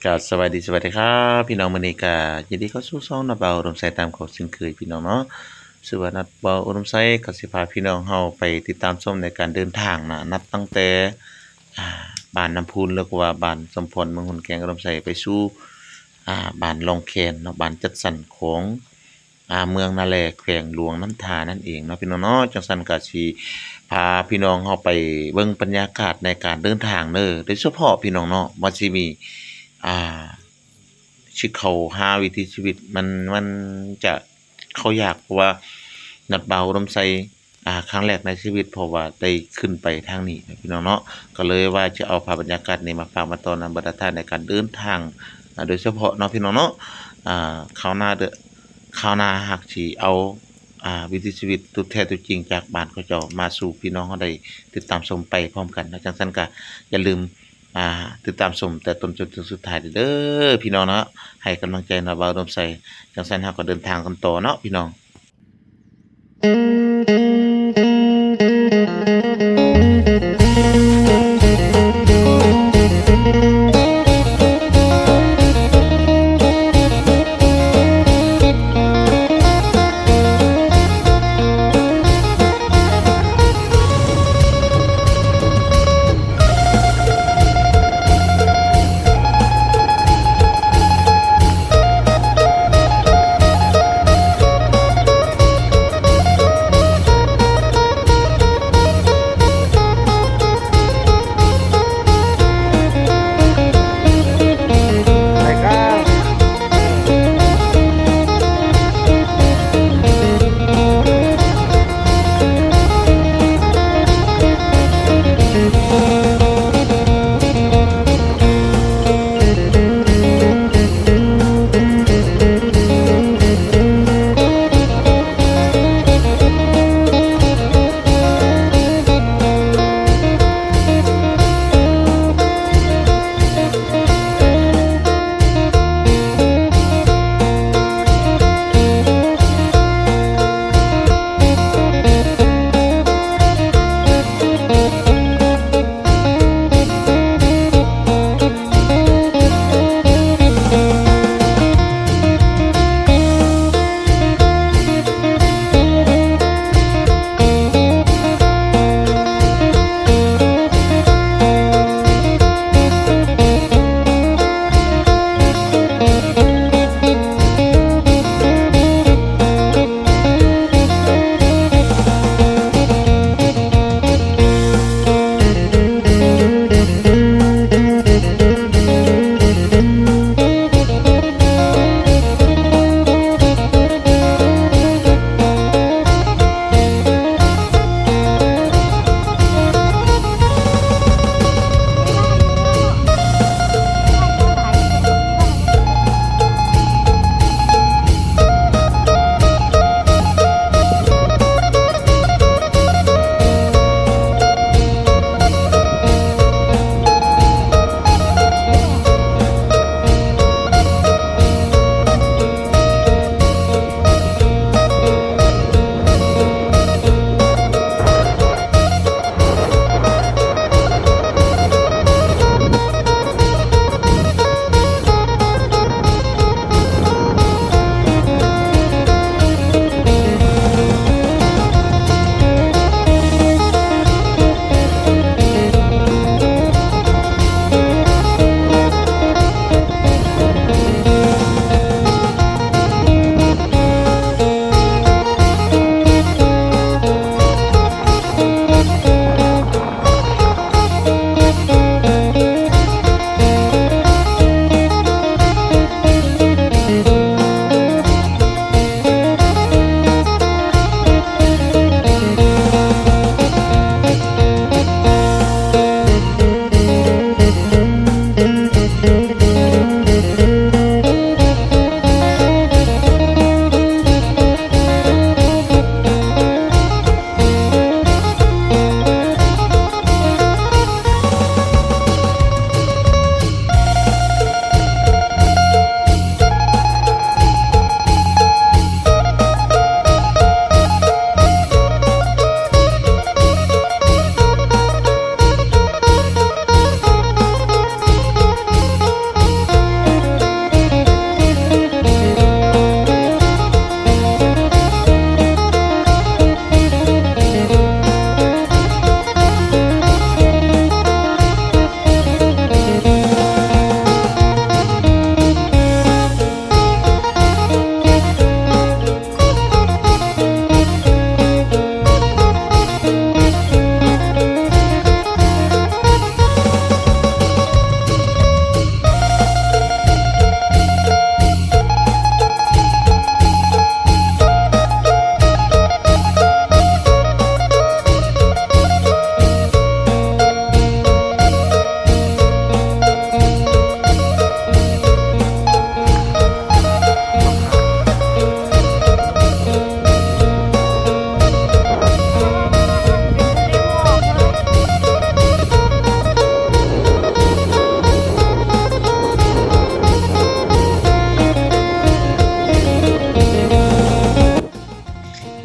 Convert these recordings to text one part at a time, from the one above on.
ກະສະບາຍດີ ສະບາຍດີຄັບພີ່ນ້ອງ ມື້ນີ້ກະຍິນດີເຂົ້າສູ່ຊ່ອງນາດບ່າວອຸດົມໄຊຕາມເກົ່າເຊັ່ນເຄີຍພີ່ນ້ອງເນາະ. ຊື່ວ່ານາດບ່າວອຸດົມໄຊກໍຊິພາພີ່ນ້ອງເຮົາໄປຕິດຕາມຊົມໃນການເດີນທາງນະ ນັບຕັ້ງແຕ່ ອ່າ ບ້ານນ້ຳພຸນ ຫຼືວ່າບ້ານສົມພອນ ເມືອງຮຸນແກງ ອຸດົມໄຊ ໄປສູ່ ອ່າ ບ້ານລ່ອງແຄນເນາະ ບ້ານຈັດສັນຂອງ ອ່າ ເມືອງນາແລ ແຂວງຫຼວງນ້ຳທານັ້ນເອງເນາະພີ່ນ້ອງເນາະ. ຈັ່ງຊັ້ນກໍຊິພາພີ່ນ້ອງເຮົາໄປເບິ່ງບັນຍາກາດໃນການເດີນທາງເດີ ໂດຍສະເພາະພີ່ນ້ອງເນາະ ວ່າຊິມີ ອ່າ ຊິເຂົ້າຫາວິຖີຊີວິດ ມັນ ມັນຈະເຂົ້າຍາກ ເພາະວ່ານາດບ່າວອຸດົມໄຊ ອ່າ ຄັ້ງແລກໃນຊີວິດ ເພາະວ່າໄດ້ຂຶ້ນໄປທາງນີ້ນະພີ່ນ້ອງເນາະ ກໍເລີຍວ່າຈະເອົາພາບບັນຍາກາດນີ້ມາຝາກມາຕ້ອນນຳບັນດາທ່ານໃນການເດີນທາງ ອ່າ ໂດຍສະເພາະເນາະພີ່ນ້ອງເນາະ. ອ່າ ຄາວໜ້າເດີ ຄາວໜ້າຫາກຊິເອົາ ອ່າ ວິຖີຊີວິດຕົວແທ້ຕົວຈິງຈາກບ້ານເຂົາເຈົ້າມາສູ່ພີ່ນ້ອງເຮົາໄດ້ຕິດຕາມຊົມໄປພ້ອມກັນນະ. ຈັ່ງຊັ້ນກະຢ່າລືມ ອ່າ ຕິດຕາມຊົມແຕ່ຕົ້ນຈົນເຖິງສຸດທ້າຍເດີພີ່ນ້ອງເນາະ ໃຫ້ກຳລັງໃຈນາດບ່າວອຸດົມໄຊ. ຈັ່ງຊັ້ນເຮົາກໍເດີນທາງກັນຕໍ່ເນາະພີ່ນ້ອງ.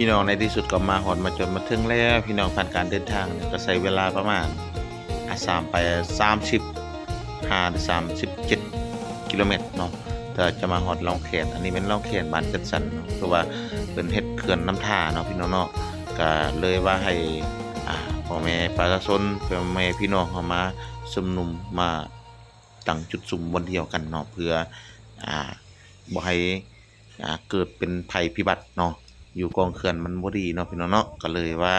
ພີ່ນ້ອງ ໃນທີ່ສຸດກໍມາຮອດມາຈົນມາເຖິງແລ້ວ. ພີ່ນ້ອງ ຜ່ານການເດີນທາງນີ້ກໍໃຊ້ເວລາປະມານ ອາ ສາມ ໄປ ສາມສິບຫ້າ ຫຼື ສາມສິບເຈັດກິໂລແມັດເນາະ ເພື່ອຈະມາຮອດລ່ອງແຄນ. ອັນນີ້ແມ່ນລ່ອງແຄນບ້ານຈັດສັນເນາະ ຄືວ່າເພິ່ນເຮັດເຂື່ອນນ້ຳທາເນາະ ພີ່ນ້ອງເນາະ. ກໍເລີຍວ່າໃຫ້ ອາ ພໍ່ແມ່ປະຊາຊົນ ພໍ່ແມ່ພີ່ນ້ອງເຮົາມາຊຸມນຸມ ມາຕັ້ງຈຸດຊຸມບ່ອນດຽວກັນເນາະ ເພື່ອ ອາ ບໍ່ໃຫ້ ອາ ເກີດເປັນໄພພິບັດເນາະ ຢູ່ກ້ອງເຂື່ອນມັນບໍ່ດີເນາະ ພີ່ນ້ອງເນາະ. ກໍເລີຍວ່າ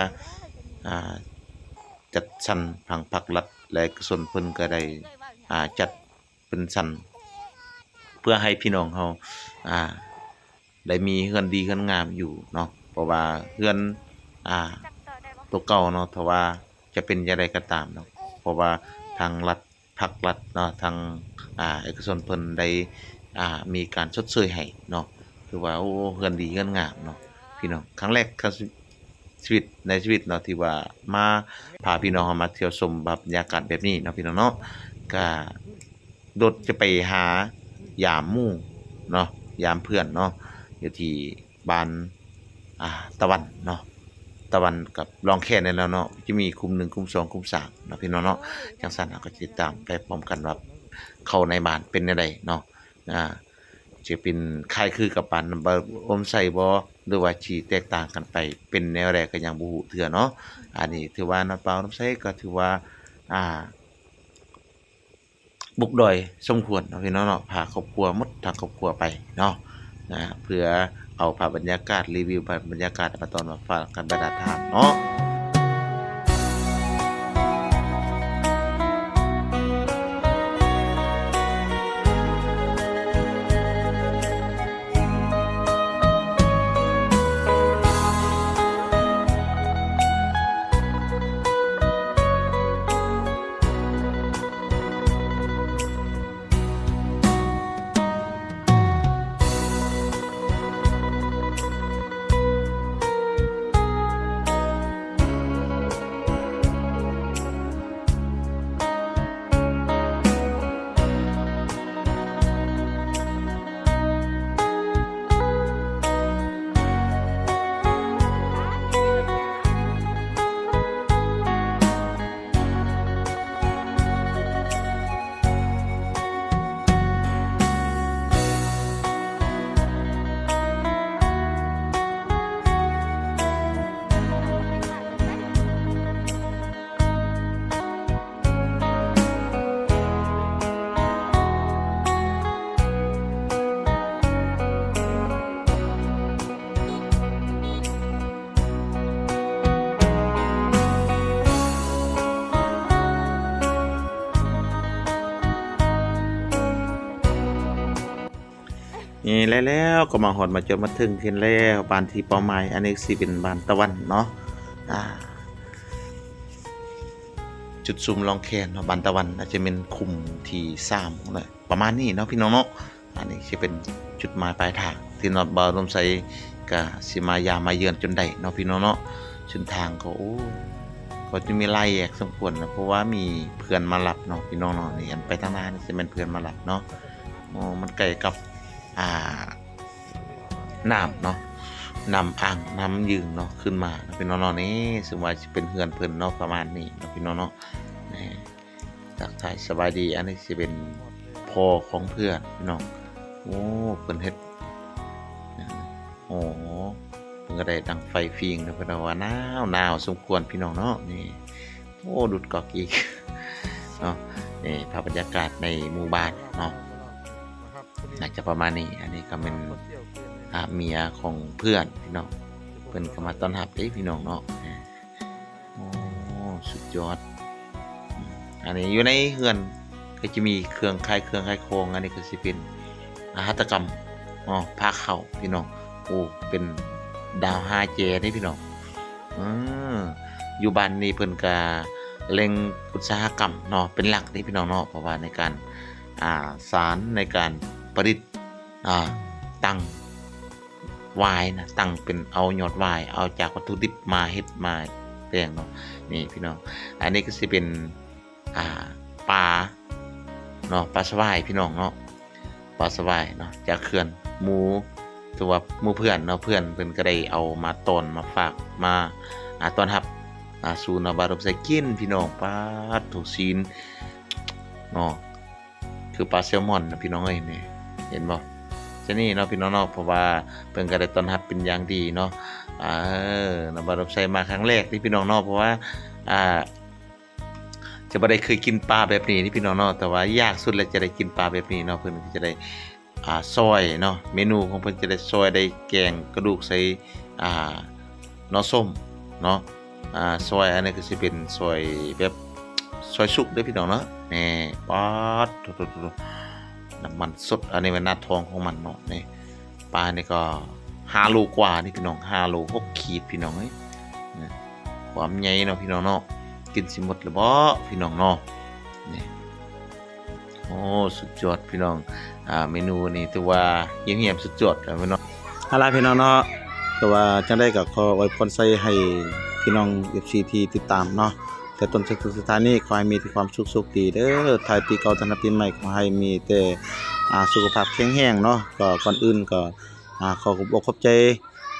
ອາ ຈັດສັນ ທາງພາກລັດ ແລະ ເອກະຊົນເພິ່ນກໍໄດ້ ອາ ຈັດເປັນສັນ ເພື່ອໃຫ້ພີ່ນ້ອງເຮົາ ອາ ໄດ້ມີເຮືອນດີເຮືອນງາມຢູ່ເນາະ. ເພາະວ່າເຮືອນ ອາ ຕົວເກົ່າເນາະ ຖ້າວ່າຈະເປັນຈັ່ງໃດກໍຕາມເນາະ ເພາະວ່າທາງລັດ ພາກລັດເນາະ ທາງ ອາ ເອກະຊົນເພິ່ນໄດ້ ອາ ມີການຊົດເຊີຍໃຫ້ເນາະ ຖືວ່າ ໂອ້ ເຮືອນດີເຮືອນງາມເນາະ ພີ່ນ້ອງ. ຄັ້ງແລກ ຄັ້ງ ຊີວິດ ໃນຊີວິດເນາະ ທີ່ວ່າມາພາພີ່ນ້ອງເຮົາມາທ່ຽວຊົມບັນຍາກາດແບບນີ້ເນາະ ພີ່ນ້ອງເນາະ. ກະລົດຈະໄປຫາຢາມໝູ່ເນາະ ຢາມເພື່ອນເນາະ ຢູ່ທີ່ບ້ານ ອາ ຕາວັນເນາະ ຕາວັນກັບລ່ອງແຄນນີ້ແຫຼະເນາະ ຈະມີຄຸ້ມໜຶ່ງ ຄຸ້ມສອງ ຄຸ້ມສາມເນາະ ພີ່ນ້ອງເນາະ. ຈັ່ງຊັ້ນເຮົາກໍຕິດຕາມໄປພ້ອມກັນວ່າເຂົ້າໃນບ້ານເປັນແນວໃດເນາະ ອາ ຈະເປັນຄ້າຍຄືກັບບ້ານບ່າວອຸດົມໄຊບໍ່ ຫຼືວ່າຊິແຕກຕ່າງກັນໄປເປັນແນວໃດກໍຍັງບໍ່ຮູ້ເທື່ອເນາະ. ອັນນີ້ຖືວ່ານະ ບ່າວອຸດົມໄຊກໍຖືວ່າ ອາ ບຸກດອຍສົມຄວນເນາະ ພີ່ນ້ອງເນາະ ພາຄອບຄົວໝົດທັງຄອບຄົວໄປເນາະ ນະ ເພື່ອເອົາພາບບັນຍາກາດ ຣີວິວພາບບັນຍາກາດມາຕ້ອນມາຝາກກັນບັນດາທ່ານເນາະ. ນີ້ແຫຼະ ແລ້ວກໍມາຮອດມາຈົນມາເຖິງເຫັນແລ້ວ ບ້ານທີ່ເປົ້າໝາຍ. ອັນນີ້ຊິເປັນບ້ານຕາວັນເນາະ ອາ ຈຸດຊຸມລ່ອງແຄນເນາະ ບ້ານຕາວັນ ອາດຈະແມ່ນຄຸ້ມທີສາມແຫຼະ ປະມານນີ້ເນາະ ພີ່ນ້ອງເນາະ. ອັນນີ້ຊິເປັນຈຸດໝາຍປາຍທາງທີ່ນ້ອງບ່າວອຸດົມໄຊກະຊິມາຢາມມາເຢືອນຈົນໄດ້ເນາະ ພີ່ນ້ອງເນາະ. ເສັ້ນທາງກໍ ໂອ້ ກໍຈະມີຫຼາຍແຍກສົມຄວນນະ ເພາະວ່າມີເພື່ອນມາຮັບເນາະ ພີ່ນ້ອງເນາະ. ນີ້ ອັນໄປທາງໜ້ານີ້ຊິແມ່ນເພື່ອນມາຮັບເນາະ. ໂອ້ ມັນໃກ້ກັບ ອ່າ ນ້ຳເນາະ ນ້ຳອ່າງ ນ້ຳຢືງເນາະ ຂຶ້ນມາເນາະ ພີ່ນ້ອງເນາະ. ນີ້ ສົມວ່າຊິເປັນເຮືອນເພິ່ນເນາະ ປະມານນີ້ເນາະ ພີ່ນ້ອງເນາະ. ນີ້ ທັກທາຍສະບາຍດີ. ອັນນີ້ຊິເປັນພໍ່ຂອງເພື່ອນເນາະ. ໂອ້ ເພິ່ນເຮັດ ໂອ້ ເພິ່ນກໍໄດ້ດັງໄຟຟິງເນາະ. ເພິ່ນວ່າໜາວ ໜາວສົມຄວນ ພີ່ນ້ອງເນາະ. ນີ້ ໂອ້ ດຸດກອກອີກເນາະ. ນີ້ພາບບັນຍາກາດໃນໝູ່ບ້ານເນາະ. ໜ້າຈະປະມານນີ້. ອັນນີ້ກໍແມ່ນ ອາ ເມຍຂອງເພື່ອນ ພີ່ນ້ອງ. ເພິ່ນກໍມາຕ້ອນຮັບເດ້ ພີ່ນ້ອງເນາະ. ໂອ້ ສຸດຍອດ. ອັນນີ້ຢູ່ໃນເຮືອນກໍຈະມີເຄື່ອງຂາຍ ເຄື່ອງຂາຍຂອງ. ອັນນີ້ກໍຊິເປັນ ອາ ຫັດຖະກຳ ອໍ ຜ້າຂາວ ພີ່ນ້ອງ. ໂອ້ ເປັນດາວຫ້າແຈເດ້ ພີ່ນ້ອງ. ເອີ ຢູ່ບ້ານນີ້ເພິ່ນກະເລັ່ງອຸດສາຫະກຳເນາະ ເປັນຫຼັກເດ້ ພີ່ນ້ອງເນາະ. ເພາະວ່າໃນການ ອາ ສານ ໃນການຜະລິດ ອາ ຕັ່ງຫວາຍນະ, ຕັ່ງເປັນເອົາຍອດຫວາຍ, ເອົາຈາກວັດຖຸດິບມາເຮັດມາແປງເນາະ. ນີ້ພີ່ນ້ອງ, ອັນນີ້ກໍຊິເປັນ ອາ ປາເນາະ, ປາສະຫວາຍພີ່ນ້ອງເນາະ, ປາສະຫວາຍເນາະ ຈາກເຂື່ອນ. ໝູ ຖືວ່າໝູ່ເພື່ອນເນາະ ເພື່ອນເພິ່ນກໍໄດ້ເອົາມາຕ້ອນມາຝາກມາ ອາ ຕ້ອນຮັບ ອາ ສູ່ນ້ອງບ່າວອຸດົມໄຊກິນ ພີ່ນ້ອງ. ປາດໂທ້ ຊີ້ນເນາະ ຄືປາແຊລມອນນະ ພີ່ນ້ອງເອີຍ ນີ້ ເຫັນບໍ່? ຈະນີ້ເນາະ ພີ່ນ້ອງເນາະ ເພາະວ່າເພິ່ນກໍໄດ້ຕ້ອນຮັບເປັນຢ່າງດີເນາະ. ເອີ ນ້ອງບ່າວອຸດົມໄຊມາຄັ້ງແລກເດ້ ພີ່ນ້ອງເນາະ ເພາະວ່າ ອາ ຈະບໍ່ໄດ້ເຄີຍກິນປາແບບນີ້ເດ້ ພີ່ນ້ອງເນາະ ແຕ່ວ່າຢາກສຸດແລ້ວຈະໄດ້ກິນປາແບບນີ້ເນາະ. ເພິ່ນກໍຈະໄດ້ ອາ ຊອຍເນາະ ເມນູຂອງເພິ່ນຈະໄດ້ຊອຍ ໄດ້ແກງກະດູກໃສ່ ອາ ໜໍ່ສົ້ມເນາະ. ອາ ຊອຍອັນນີ້ກໍຊິເປັນຊອຍແບບ ຊອຍສຸກເດ້ ພີ່ນ້ອງເນາະ. ນີ້ ປາດໂທ້ໆໆ ນ້ຳມັນສົດ ອັນນີ້ແມ່ນໜ້າທ້ອງຂອງມັນເນາະ. ນີ້ ປານີ້ກໍຫ້າໂລກວ່ານີ້ ພີ່ນ້ອງ ຫ້າໂລຫົກຂີດ ພີ່ນ້ອງເອີຍ. ຄວາມໃຫຍ່ເນາະ ພີ່ນ້ອງເນາະ ກິນຊິໝົດຫຼືບໍ່ ພີ່ນ້ອງເນາະ? ນີ້ ໂອ້ ສຸດຍອດ ພີ່ນ້ອງ. ອາ ເມນູນີ້ຖືວ່າຢ້ຽມໆສຸດຍອດແລ້ວ ພີ່ນ້ອງ. ເອົາລະ ພີ່ນ້ອງເນາະ ແຕ່ວ່າຈັ່ງໃດກໍຂໍອວຍພອນໃສ່ໃຫ້ພີ່ນ້ອງເອັຟຊີທີ່ຕິດຕາມເນາະ ແຕ່ຕົ້ນຈົນສຸດທ້າຍນີ້ ຂໍໃຫ້ມີແຕ່ຄວາມສຸກໂຊກດີເດີ ທ້າຍປີເກົ່າຕ້ອນຮັບປີໃໝ່ ຂໍໃຫ້ມີແຕ່ ອາ ສຸຂະພາບແຂງແຮງເນາະ. ກໍກ່ອນອື່ນກໍ ອາ ຂໍຂອບອົກຂອບໃຈ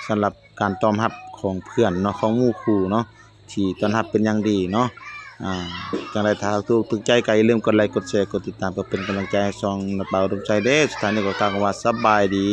ສຳລັບການຕ້ອນຮັບຂອງເພື່ອນເນາະ ຂອງໝູ່ຄູ່ເນາະ ທີ່ຕ້ອນຮັບເປັນຢ່າງດີເນາະ. ອາ ຈັ່ງໃດຖ້າຖືກ ຖືກໃຈກໍຢ່າລືມກົດໄລ ກົດແຊ ກົດຕິດຕາມ ເພື່ອເປັນກຳລັງໃຈໃຫ້ຊ່ອງນ້ອງບ່າວອຸດົມໄຊເດີ. ສຸດທ້າຍນີ້ກໍກ່າວຄຳວ່າສະບາຍດີ.